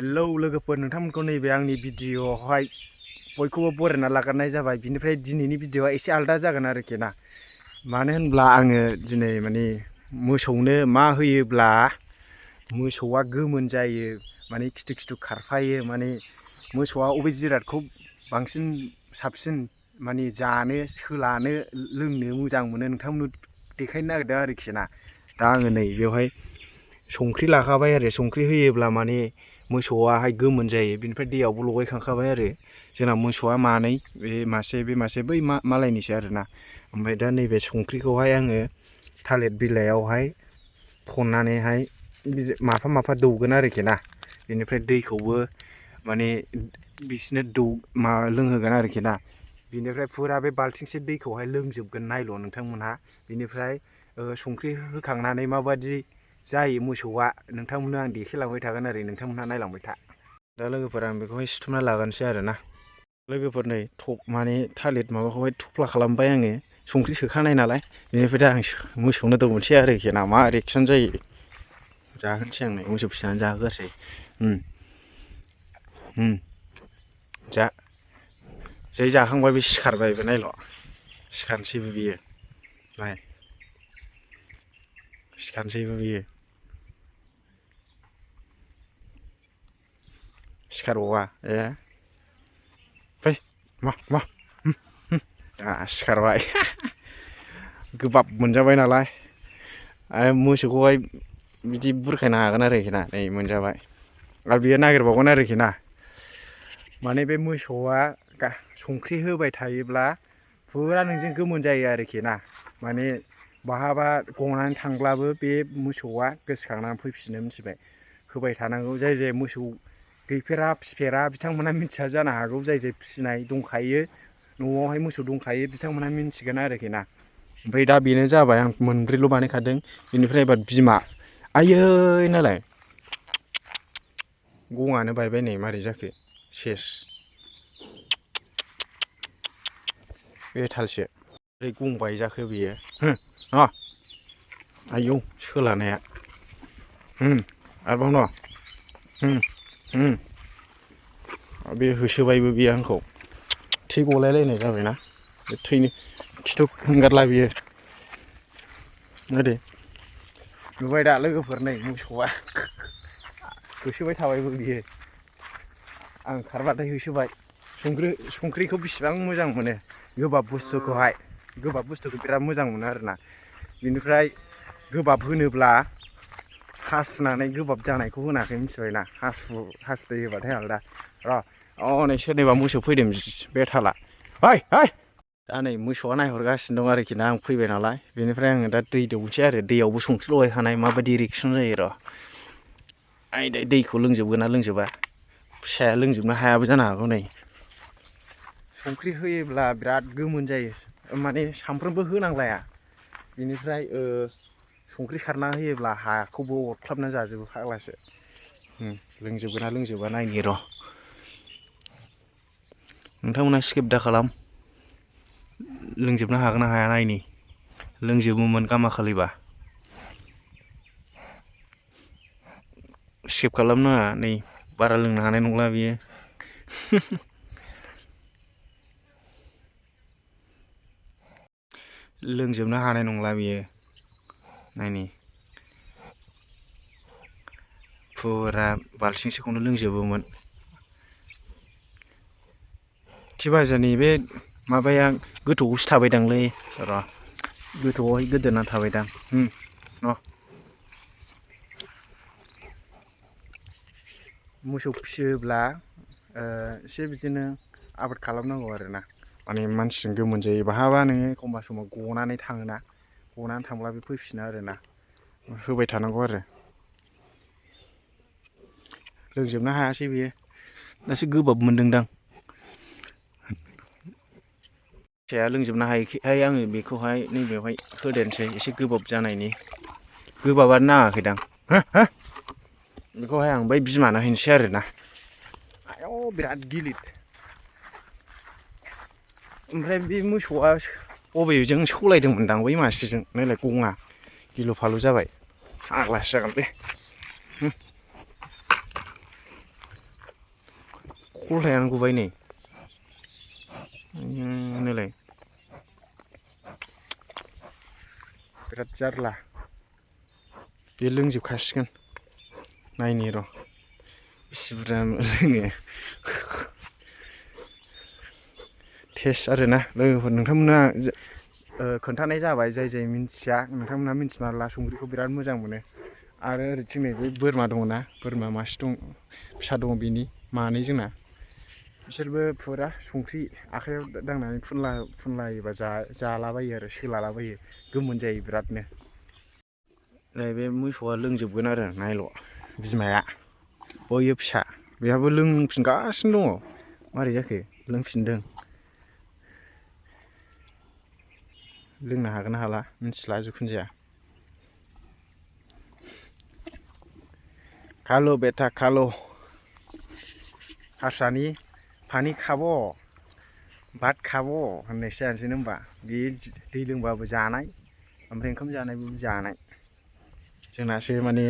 Hello लोगोफोर नोंथांमोनखौ नैबे आंनि भिडिअआवहाय बयखौबो बरायना लाग्रोनाय जाबाय। बिनिफ्राय दिनैनि भिडिअआ एसे आलदा जागोन आरोखि ना। मानो होनब्ला आङो दिनै माने मोसौनो मा होयोब्ला मोसौआ गोमोन जायो, माने खिथु खिथु खारफायो, माने मोसौआ अबे जिरादखौ बांसिन साबसिन माने जानो सोलानो लोंनो मोजां मोनो नोंथांमोननो देखायनो नागिरदों आरोखि ना। दा आङो नै बेवहाय संख्रि लाखाबाय आरो संख्रि होयोब्ला माने मोसौआहाय गोमोन जायो। बिनिफ्राय दैयावबो लगायखांखाबाय आरो जोंना मोसौआ मानै, बे मासे बै मालायनिसो आरोना। ओमफ्राय दा नैबे संख्रिखौहाय आङो थालिर बिलाइयावहाय थननानैहाय माफा माफा दौगोन आरोखि ना। बिनिफ्राय दैखौबो माने बिसोरनो लोंहोगोन आरोखि ना। बिनिफ्राय फुरा बे बाल्थिंसे दैखौहाय लोंजोबगोन नायल' नोंथांमोनहा। बिनिफ्राय संख्रि होखांनानै माबादि जायो मोसौआ नोंथांमोननो आं देखायलांबाय थागोन आरो नोंथांमोनहा नायलांबाय था। दा लोगोफोर आं बेखौहाय सिथुमना लागोनसै आरोना। लोगोफोर नै माने थालिर माबाखौहाय थफ्ला खालामबाय आङो, संख्रि सोखानाय नालाय। बेनिफ्राय दा आं मोसौनो दौनोसै आरोखि ना, मा रिएक्सन जायो जाहोनोसै आं नै मोसौ फिसानो जाहोगोरसै। जा जै जाखांबाय बे सिखारबायबो नायल', सिखारनोसैबो बियो नाय, सिखारनोसैबो बियो सिखारबावा फै मा सिखारबाय गोबाब मोनजाबाय नालाय। आरो मोसौखौहाय बिदि बुरखायनो हागोन आरोखि ना। नै मोनजाबाय आरो बियो नागिरबावगोन आरोखि ना। माने बे मोसौआ संख्रि होबाय थायोब्ला फुरा नोंजों गोमोन जायो आरोखि ना। माने बहाबा गनानै थांब्लाबो बे मोसौआ गोसोखांनानै फैफिनो, मिथिबाय। होबाय थानांगौ। जाय जाय मोसौ गैफेरा फिफेरा बिथांमोना मिथिया जानो हागौ। जाय जाय फिसिनाय दंखायो, न'आवहाय मोसौ दंखायो, बिथांमोनहा मिन्थिगोन आरोखि ना। ओमफ्राय दा बेनो जाबाय, आं मोनब्रैल' बानायखादों। बेनिफ्राय एबार बिमा आयै नालाय गङानो बायबाय नै, मारै जाखो सेस बे थालसो ओरै गं बायजाखो बियो न' आयौ सोलानाया आरोबाव न' बे होसोबायबो बियो आंखौ। थै गलायलायनाय जाबायना, बे थैनि खिथु हगारला बियो। नायदो नुबाय दा लोगोफोर, नै मोसौआ होसोबाय थाबायबो बियो। आं खारबाथाय होसोबाय। संख्रिखौ बिसिबां मोजां मोनो, गोबाब बुस्थुखौहाय, गोबाब बुस्थुखौ बिराद मोजां मोनो आरोना। बिनिफ्राय गोबाब होनोब्ला हासुनानै गोबाब जानायखौ होनाखै, मिथिबायना। हासुदै होबाथाय आलदा। र' नै सोरनिबा मोसौ फैदों बे थाला। दा नै मोसौआ नायहरगासिनो दं आरोखि ना, आं फैबाय नालाय। बेनिफ्राय आङो दा दै दौनोसै आरो, दैयावबो संख्रि लगायखानाय, माबायदि रिएक्सन जायो र'। दैखौ लोंजोबगोन ना लोंजोबा, फिसाया लोंजोबनो हायाबो जानो हागौ। नै संख्रि होयोब्ला बिराद गोमोन जायो, माने सामफ्रोमबो होनांलाया। बिनिफ्राय संख्रि सारना होयोब्ला हाखौबो अरख्लाबना जाजोबो फाग्लासो। लोंजोबगोन ना लोंजोबा नायनि र'। नोंथांमोना स्किप दा खालाम, लोंजोबनो हागोन ना हाया नायनि। लोंजोबोमोन गामाखालिबा। स्किप खालामनाङा, नै बारा लोंनो हानाय नंला बियो। लोंजोबनो हानाय नंला बियो, नायनि फुरा बाल्थिंसेखौनो लोंजोबोमोन। खिबाजानि बे माबाया गोथौआवसो थाबायदांलै, र' गोथौआवहाय गोदोना थाबायदां। न' मोसौ फिसियोब्ला एसे बिदिनो आबाद खालामनांगौ आरोना। माने मानसिजों गोमोन जायो। बहाबा नोङो एखमबा समाव गनानै थाङोना, गनानै थांब्ला बे फैफिनो आरोना। होबाय थानांगौ आरो। लोंजोबनो हायासै बियो, दासो गोबाब मोनदोंदां। फिसाया लोंजोबनो हायैखाय आङो बेखौहाय नैबेयावहाय होदेरनोसै, एसे गोबाब जानायनि। गोबाबानो नाङाखैदां। बेखौहाय आं बै बिमानो हैनोसै आरोना। आयौ बिराद गिलिर। ओमफ्राय बे मोसौआ बबेजों सौलायदोंमोनदां, बै मासेजों नायलाय, गङा गिलु फालु जाबाय। फाग्लासो जागोन बे। कलथायानो गुबाय नै नैलाय बिराद जारला बे लोंजोबखासिगोन नायनि र' बेसे बुरजा लोङो टेस्ट आरोना लोगोफोर नोंथांमोना खोन्थानाय जाबाय जाय जाय मिन्थिया नोंथांमोनहा मिन्थिना ला संख्रिखौ बिराद मोजां मोनो आरो ओरैथिं नै बे बोरमा दङना बोरमा मासे दं फिसा दङ बिनि मानै जोंना बिसोरबो फुरा संख्रि आखाइयाव दांनानै फुनलायोबा जालाबायो आरो सोलालाबायो गोमोन जायो बिरादनो नै बे मोसौआ लोंजोबगोन आरो नायल' बिमाया बैयो फिसा बेहाबो लोंफिनगासिनो दङ मारै जाखो लोंफिनदों लोंनो हागोन ना हाला मिथिला जिखुनु जाया खालो बेटा खालो हारसानि पानि खाब' भात खाब' होननायसो जानोसै नों होमबा बे दै लोंबाबो जानाय ओमफ्राय ओंखाम जानायबो जानाय जोंनासो माने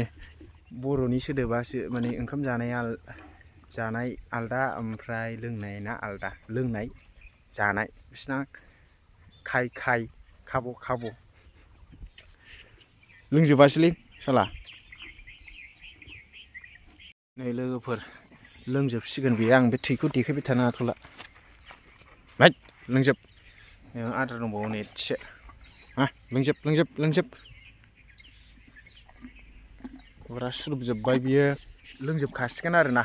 बर'नि सोदोबासो माने ओंखाम जानाय आलदा ओमफ्राय लोंनायना आलदा लोंनाय जानाय बिसिना खाय खाब' लोंजोबासैलै साला नै लोगोफोर लोंजोबसिगोन बेयो आं बे थैखौ देखायबाय थानो हाथ'ला बाइद लोंजोब आद्रा दंबावो नै एसे लोंजोब फुरा सुरुबजोब्बाय बियो लोंजोबखासिगोन आरोना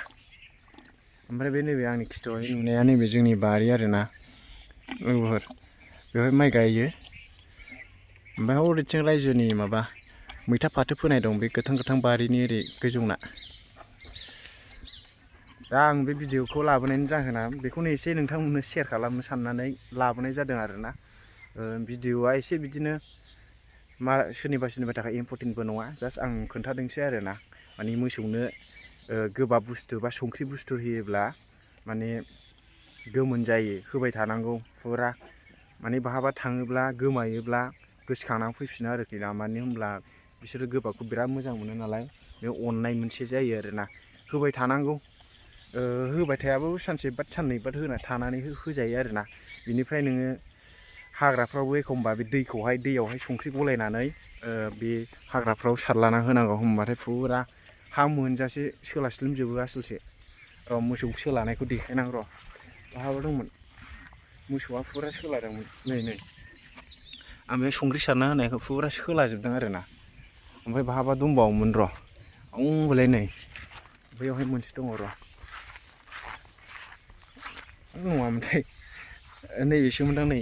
ओमफ्राय बे नैबे आंनि खिथुआवहाय नुनाया नैबे जोंनि बारि आरोना लोगोफोर बेवहाय माइ गायो ओमफ्राय हरैथिं रायजोनि माबा मैथा फाथो फोनाय दं बे गोथां बारिनि ओरै गोजौना दा आं बे भिडिअखौ लाबोनायनि जाहोना बेखौनो एसे नोंथांमोननो शेयार खालामनो साननानै लाबोनाय जादों आरोना भिडिअआ एसे बिदिनो सोरनिबा थाखाय इम्परटेन्टबो नङा जास्ट आं खोन्थादोंसै आरोना माने मोसौनो गोबाब बुस्थु बा संख्रि बुस्थु होयोब्ला माने गोमोन जायो होबाय थानांगौ फुरा माने बहाबा थाङोब्ला गोमायोब्ला गोसोखांनानै फैफिनो आरोखि ना मानो होनब्ला बिसोरो गोबाबखौ बिराद मोजां मोनो नालाय बे अननाय मोनसे जायो आरोना होबाय थानांगौ होबाय थायाबाबो सानसे बाद साननै बाद होना थानानै होजायो आरोना बिनिफ्राय नोङो हाग्राफ्रावबो एखमबा बे दैयावहाय संख्रि गलायनानै बे हाग्राफ्राव सारलाना होनांगौ होनबाथाय फुरा हां मोनजासे सोलास्लिमजोबो आसलसे र' मोसौ सोलानायखौ देखायनां र' बहाबा दंमोन मोसौआ फुरा सोलादोंमोन नै आं बे संख्रि सारना होनायखौ फुरा सोलाजोबदों आरोना ओमफ्राय बहाबा दंबावोमोन र' होनबालाय नै बैयावहाय मोनसे दङ र' नङामोनथाय नैबेसोमोनदां नै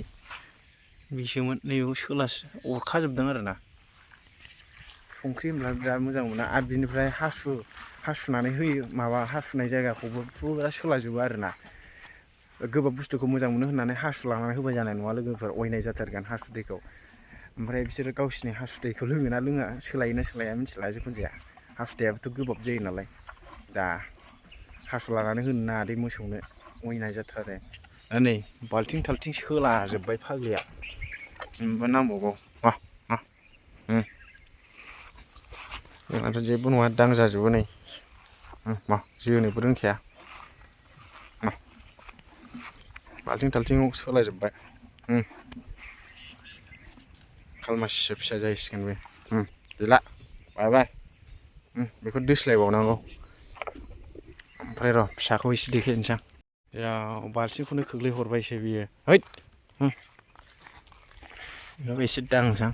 बेसोमोन नैबेखौ अरखाजोबदों आरोना संख्रि होनब्ला बिराद मोजां मोना आरो बिनिफ्राय हासुनानै होयो माबा हासुनाय जायगाखौबो फुरा सोलाजोबो आरोना गोबाब बुस्थुखौ मोजां मोनो होननानै हासुलांनानै होबाय जानाय नङा लोगोफोर अयनाय जाथारगोन हासुदैखौ ओमफ्राय बिसोरो गावसिनि हासुदैखौ लोङोना लोङा सोलायोना सोलाया मिथिला जिखुनु जाया हासुदैयाबोथ' गोबाब जायो नालाय दा हासुलानानै होनो नाङा दे मोसौनो अयनाय जाथारो नै बाल्थिं थाल्थिं सोलाजोब्बाय फाग्लिया ओमफ्राय नांबावगौ जोंनाथ' जेबो नङा दांजाजोबो नै जोनोबो रोंखाया बाल्थिं थाल्थिङाव सोलाजोब्बाय खालमासिसो फिसा जाहैसिगोन बे गैला बाय बेखौ दोस्लायबावनांगौ ओमफ्राय र' फिसाखौ एसे देखायनोसै आं बाल्थिंखौनो खोख्लैहरबायसो बियो हैद बेखौ एसे दांसां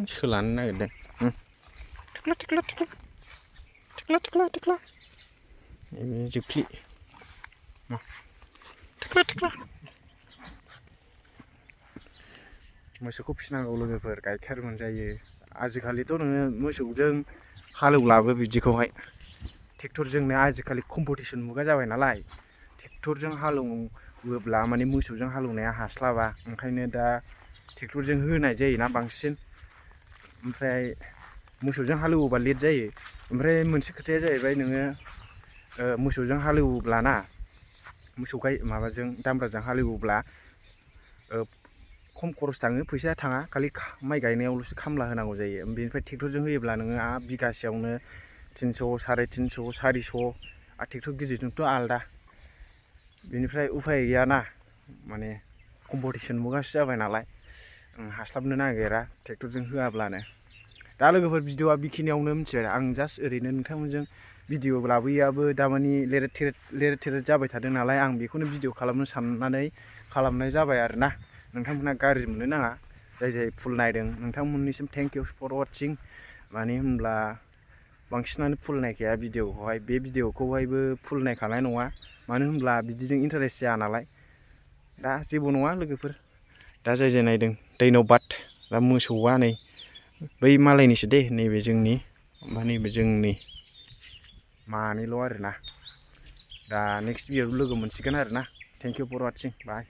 सोलानो नागिरदों थिख्ला बे जोख्लि थिख्ला मोसौखौ फिसिनांगौ लोगोफोर गाइखेर मोनजायो आजिखालिथ' नोङो मोसौजों हालेवलाबो बिदिखौहाय ट्रेक्टरजोंनो आजिखालि कम्पिटिसन मुगा जाबाय नालाय ट्रेक्टरजों हालेवोब्ला माने मोसौजों हालेवनाया हास्लाबा ओंखायनो दा ट्रेक्टरजों होनाय जायोना बांसिन ओमफ्राय मोसौजों हालेवोबा लेट जायो ओमफ्राय मोनसे खोथाया जाहैबाय नोङो मोसौजों हालेवोब्लाना मोसौ माबाजों दामब्राजों हालेवोब्ला खम खरस थाङो फैसाया थाङा खालि माइ गायनायावल'सो खामला होनांगौ जायो बेनिफ्राय ट्रेक्टरजों होयोब्ला नोङो बिगासेयावनो 300 350 400 आरो ट्रेक्टर गिदिरजोंथ' आलदा बेनिफ्राय उफाय गैयाना माने कम्पिटिसन मुगासो जाबाय नालाय हास्लाबनो नागिरा ट्रेक्टरजों होआब्लानो दा लोगोफोर भिडिअआ बेखिनियावनो मिथिबाय आं जास्ट ओरैनो नोंथांमोनजों भिडिअ लाबोयैयाबो दामानि लेरेद थेरेद जाबाय थादों नालाय आं बेखौनो भिडिअ खालामनो साननानै खालामनाय जाबाय आरोना नोंथांमोनहा गाज्रि मोननो नाङा जाय फुल नायदों नोंथांमोननिसिम थेंक इउ फर वाचिं मानो होनब्ला बांसिनानो फुल नायखाया भिडिअखौहाय बे भिडिअखौहायबो फुल नायखानाय नङा मानो होनब्ला बिदिजों इन्टारेस्ट जाया नालाय दा जेबो नङा लोगोफोर दा जाय नायदों धन्यबाद दा मोसौआ नै बै मालायनिसो दे नैबे जोंनि नैबे जोंनि मानैल' आरोना दा नेक्स्ट भिडिअआव लोगो मोनसिगोन आरोना thank you for watching bye